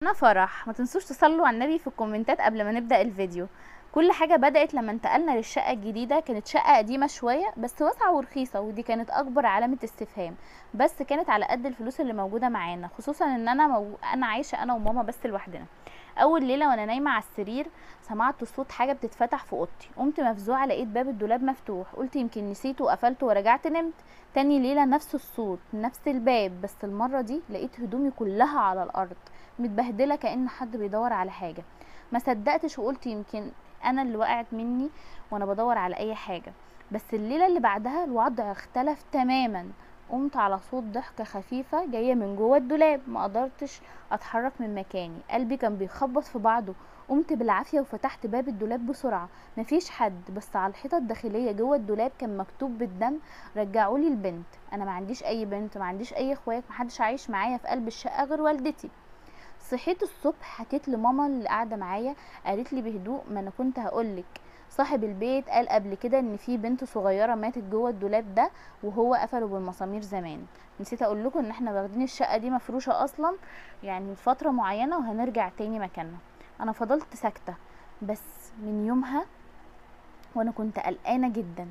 انا فرح. ما تنسوش تصلوا على النبي في الكومنتات قبل ما نبدأ الفيديو. كل حاجة بدأت لما انتقلنا للشقة الجديدة. كانت شقة قديمة شوية بس واسعة ورخيصة، ودي كانت اكبر علامة استفهام، بس كانت على قد الفلوس اللي موجودة معانا، خصوصا ان انا عايشة انا وماما بس لوحدنا. اول ليلة وانا نايمة على السرير سمعت صوت حاجة بتتفتح في اوضتي، قمت مفزوعة لقيت باب الدولاب مفتوح، قلت يمكن نسيته وقفلته ورجعت نمت. تاني ليلة نفس الصوت نفس الباب، بس المرة دي لقيت هدومي كلها على الارض متبهدلة كأن حد بيدور على حاجة. ما صدقتش وقلت يمكن انا اللي وقعت مني وانا بدور على اي حاجة. بس الليلة اللي بعدها الوضع اختلف تماما، قمت على صوت ضحكة خفيفة جاية من جوه الدولاب، ما قدرتش اتحرك من مكاني، قلبي كان بيخبط في بعضه. قمت بالعافية وفتحت باب الدولاب بسرعة، مفيش حد، بس على الحيطة الداخلية جوه الدولاب كان مكتوب بالدم: رجعولي البنت. انا ما عنديش اي بنت، ما عنديش اي اخوات، ما حدش عايش معايا في قلب الشقة غير والدتي. صحيت الصبح حكيت لماما اللي قاعدة معايا، قالت لي بهدوء: ما انا كنت هقولك، صاحب البيت قال قبل كده ان في بنت صغيرة ماتت جوه الدولاب ده وهو قفله بالمسامير زمان. نسيت اقول لكم ان احنا واخدين الشقة دي مفروشه اصلا يعني فترة معينة وهنرجع تاني مكاننا. انا فضلت ساكته، بس من يومها وانا كنت قلقانة جدا.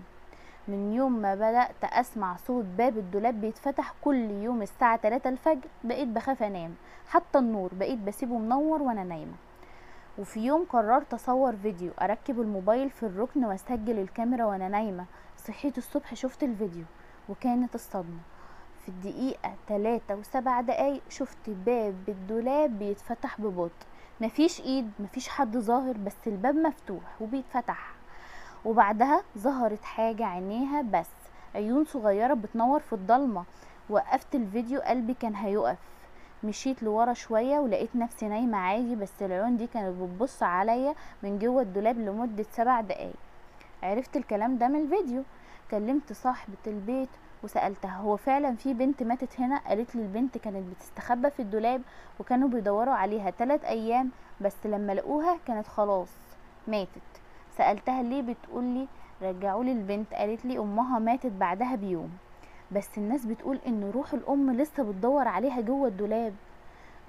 من يوم ما بدأت أسمع صوت باب الدولاب بيتفتح كل يوم الساعة 3 الفجر بقيت بخاف أنام، حتى النور بقيت بسيبه منور وأنا نايمة. وفي يوم قررت أصور فيديو، أركب الموبايل في الركن وأسجل الكاميرا وأنا نايمة. صحيت الصبح شفت الفيديو وكانت الصدمة. في الدقيقة 3:07 شفت باب الدولاب بيتفتح ببطء، مفيش إيد، مفيش حد ظاهر، بس الباب مفتوح وبيتفتح. وبعدها ظهرت حاجة عينيها بس، عيون صغيرة بتنور في الضلمة. وقفت الفيديو، قلبي كان هيقف. مشيت لورا شوية ولقيت نفسي نايمة عادي، بس العيون دي كانت بتبص عليا من جوه الدولاب لمدة 7 دقايق. عرفت الكلام ده من الفيديو. كلمت صاحبة البيت وسألتها: هو فعلا في بنت ماتت هنا؟ قالت لي البنت كانت بتستخبى في الدولاب وكانوا بيدوروا عليها 3 أيام، بس لما لقوها كانت خلاص ماتت. سألتها ليه بتقولي رجعولي البنت؟ قالت لي امها ماتت بعدها بيوم، بس الناس بتقول ان روح الام لسه بتدور عليها جوه الدولاب.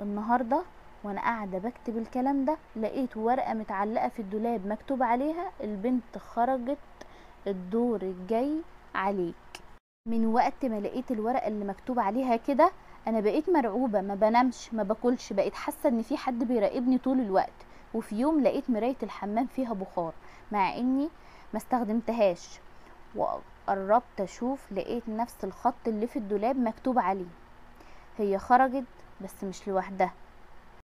النهارده وانا قاعدة بكتب الكلام ده لقيت ورقة متعلقه في الدولاب مكتوب عليها: البنت خرجت، الدور الجاي عليك. من وقت ما لقيت الورقة اللي مكتوب عليها كده انا بقيت مرعوبه، ما بنامش، ما باكلش، بقيت حاسه ان في حد بيراقبني طول الوقت. وفي يوم لقيت مراية الحمام فيها بخار مع اني ما استخدمتهاش، وقربت اشوف لقيت نفس الخط اللي في الدولاب مكتوب عليه: هي خرجت بس مش لوحدها،